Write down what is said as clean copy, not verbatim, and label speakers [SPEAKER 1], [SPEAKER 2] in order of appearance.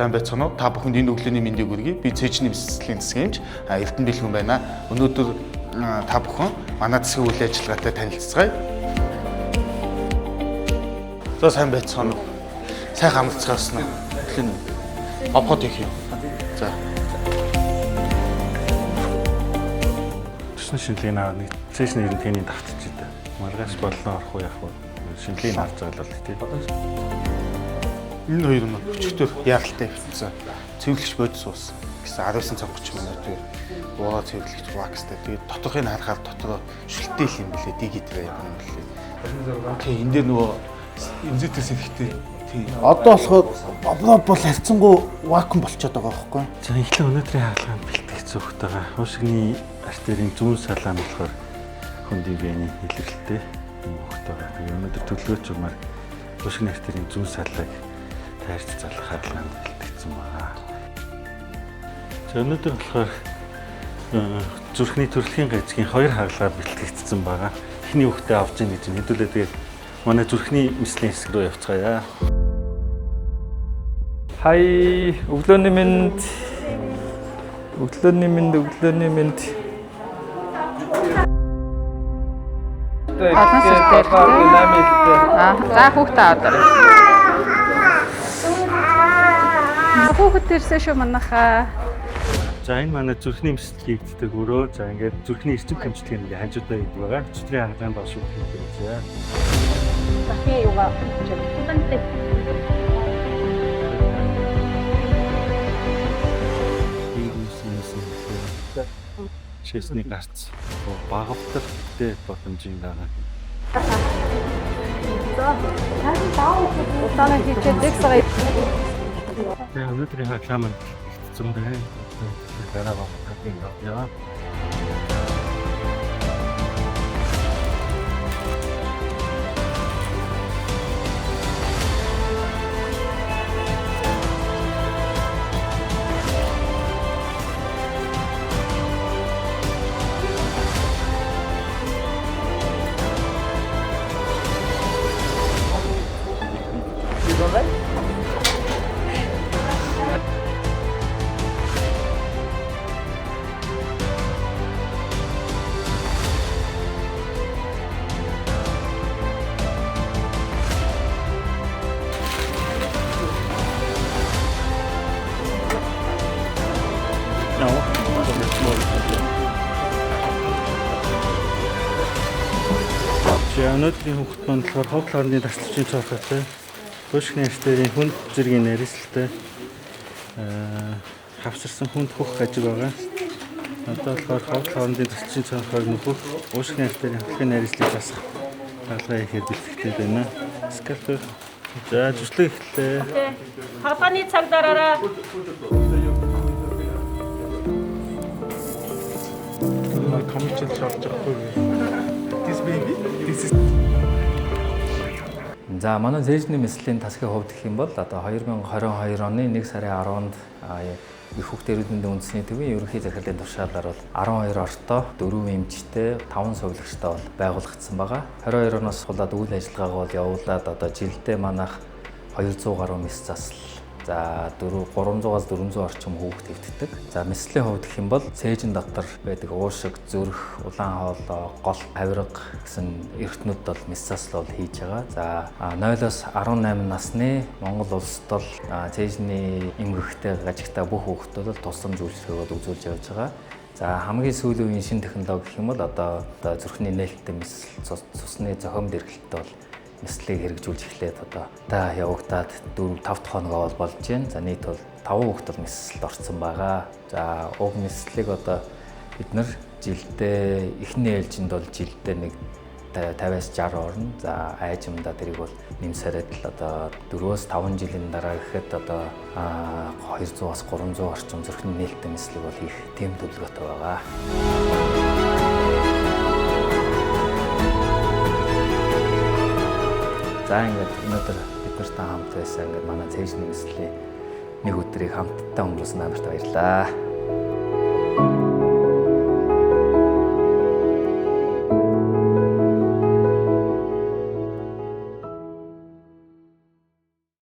[SPEAKER 1] Сайн байцгаана уу? Та бүхэнд энэ өглөөний мэндийг хүргэе. Би Цээжний мэслийн засгийн эмч Эрдэнэ Бэлгүн байна. Өнөөдөр та бүхэн манай засгийн үйл ажиллагаатай танилцацгаая. За сайн байцгаана уу? Сайхан амарцгаасан уу? Өглөөний обход их юм. За.
[SPEAKER 2] Төсний шинжилгээг аваад нэг цээжний рентгений давтчих дээ. Маргааш боллоо орох уу яах вэ? Шинжилгээг харж байгаа л тий.
[SPEAKER 1] Энэ хоёр нь өчигдөр яаралтай хэвтсэн. Цэвэрлэгч бодис ус гэсэн 19 цаг 30 минутыг уугаа цэвэрлэгч вакстай. Тэгээд доторхыг харахаар дотроо шүлтэл юм билээ, дигитрээ юм билээ. Тийм энэ дээр нөгөө эмзэтээс эрэхтэй. Тийм.
[SPEAKER 3] Одоо болохоор боброо бол харьцангуй вакуум болчиход байгаа байхгүй.
[SPEAKER 2] За эхлээ өнөөдрийн хаалгаанд бэлтгэх зүгт байгаа. Хуушигны артерийн зүүн салаан болохоор хөндийн вений илрэлттэй юм хөхт байгаа. Тэгээ өнөөдөр төлөвлөгөөч юмар хуушигны артерийн зүүн салааг тайрч залах хаалгаанд бэлтгэсэн байгаа. За өнөөдөр болохоор зүрхний төрөлхийн гажгийн хоёр хаалгаа бэлтгэгдсэн байгаа. Эхний хүүхдээ авч ийн гэж хэдүүлээ тэгээд манай зүрхний мэслийн хэсэг рүү явцгаая.
[SPEAKER 4] Хай, өглөөний мэнд. Өглөөний мэнд, өглөөний мэнд.
[SPEAKER 5] Олон сүртэй. За хүүхдээ аваад орё. Хүүхэд ирсэн шүү манайхаа.
[SPEAKER 2] За энэ манай зүрхний мэсэл хийгддэг өрөө. За ингээд зүрхний эрчим хэмжлэгийг ингээ хажуудаа хийдэг байгаа. Өчигдрийн хаалгаанд доош хийдэг. За.
[SPEAKER 5] Захын юга.
[SPEAKER 2] Шээсний гарц багавдар гэдэг боломжийн байгаа.
[SPEAKER 5] Удаан хийчээд нэг сая.
[SPEAKER 2] Тэгээ өнөөдрийн хаалгаа маань ихтсэн байна. Дараа багавдарын явъя. За өнөөдрийн хүүхэд маань болохоор ховд хоорондын тасалчийн цоохойтой хуушгны артерийн хүнд зэргийн нарийсалтай хавсарсан хүнд хөх гажиг байгаа. Одоо болохоор ховд хоорондын тасалчийн цоохойг нөхөх уушгны артерийн хөлхийн нарийслыг засах хаалгаа ихээр бэлтгэдэг байна. Скальпел. За зүслэг эхэллээ.
[SPEAKER 6] Хаалганы цаг дараарай.
[SPEAKER 1] Томчилж орж байгаа байхгүй. This baby, this is
[SPEAKER 4] За манай цээжний мэслийн тасгийн хувьд гэх юм бол одоо 2022 оны 1 сарын 10-нд их хүүхдээ эрүүл мэндийн үндэсний төвийн ерөнхий захирлын тушаалаар бол 12 ортой 4 эмчтэй 5 сувилагчтай бол байгуулагдсан байгаа. 22 оноос хулаад үйл ажиллагаагаа бол явуулаад одоо жилдээ манайх 200 гаруй мэс засал. За 300-аас 400 орчим хүүхэд хэвтдэг. За мэслийн хувьд гэх юм бол цээжин дотор байдаг уушиг, зүрх, улаан хоолой, гол, авирга гэсэн эрхтнүүд бол мэс засал бол хийж байгаа. За 0-оос 18 насны Монгол улсад бол цээжний эмгэгтэй гажигтай бүх хүүхдүүд бол тусламж үйлчилгээг бол үзүүлж явж байгаа. За хамгийн сүүлийн үеийн шинэ технологи гэх юм бол одоо зүрхний нээлттэй мэсэл, цусны зохиомд эргэлттэй бол мэслийг хэрэгжүүлж эхлээд одоо та явагдаад 4 5 дахь хоног бол болж байна. За нийт бол 5 хүүхэд бол мэслэлд орсон байгаа. За уг мэслийг одоо бид нар жилдээ эхний ээлжинд бол жилдээ нэг 50-аас 60 орно. За айжмдаа тэрийг бол нэмсараад л одоо 4-5 жилийн дараа гэхэд одоо 200-аас 300 орчим зүрхний нээлттэй мэслэг бол хийх тийм төлөвлөгөөтэй байгаа. За ингээд өнөөдөр бид нартай хамт байсан ингээд манай цээжний мэслийн нэг өдрийг хамтдаа өнгөрөөсөн та нарт баярлалаа.